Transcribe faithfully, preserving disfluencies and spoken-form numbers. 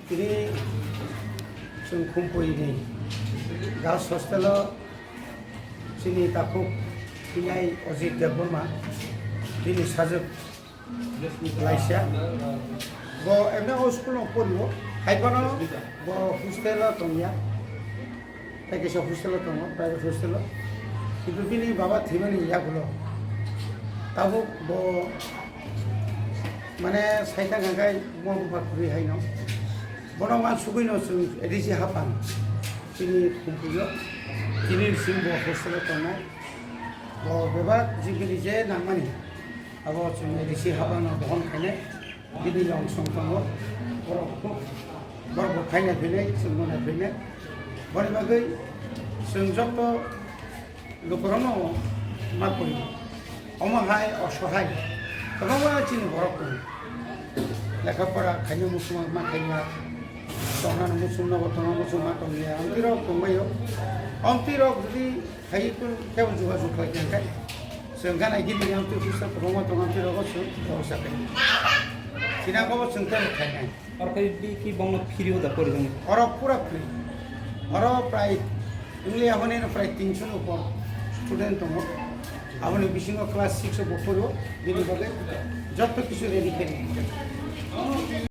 Tini chwng Khumpui ni girls hostel o chini takhuk thinai Ajit Debbarma bini sajwk laisa. Bo emne o school no porio, hai phano bo hostel o tongya. Tei kaisa hostel o tongo, private hostel o. Kintu bini baba thwimani yagulo tabuk bo mane saitang hwnkhe mo bupha kwrwi haino. Bono wansugwino chwng A D C hapang chini Khumpui o. Chini simi bo hostel o tongnai. Bo bebak jibini je nangmani abo chwng A D C hapangno dohon khainai. Bini long song tongo, borok, borok bo khaina phinai, chwng mona phinai. Boni bagwi chwng joto lukurokno ma kori. Omo hai osohai kwbangma chini borok tongo. Lekha pora khaina muchungma ma khaina, tongnani muchung nogo tongna muchung ma tongya. Amtwi rok tongbaio. Amtwi rok jodi Hai kun kebo jogajog khlai khe khai. Chwng gana gini yang tu pusa kwbangma tong ang tiro go chwng kebo sakai. China go chwng tebo khai nai. Oro khai bi ki bongno phiri o da pori jani. Oro pura free. Oro prai English aboni no prai tinso no por student tongo. Aboni bisingo class six o bo poro bini bagwi jotto kisu ready khai.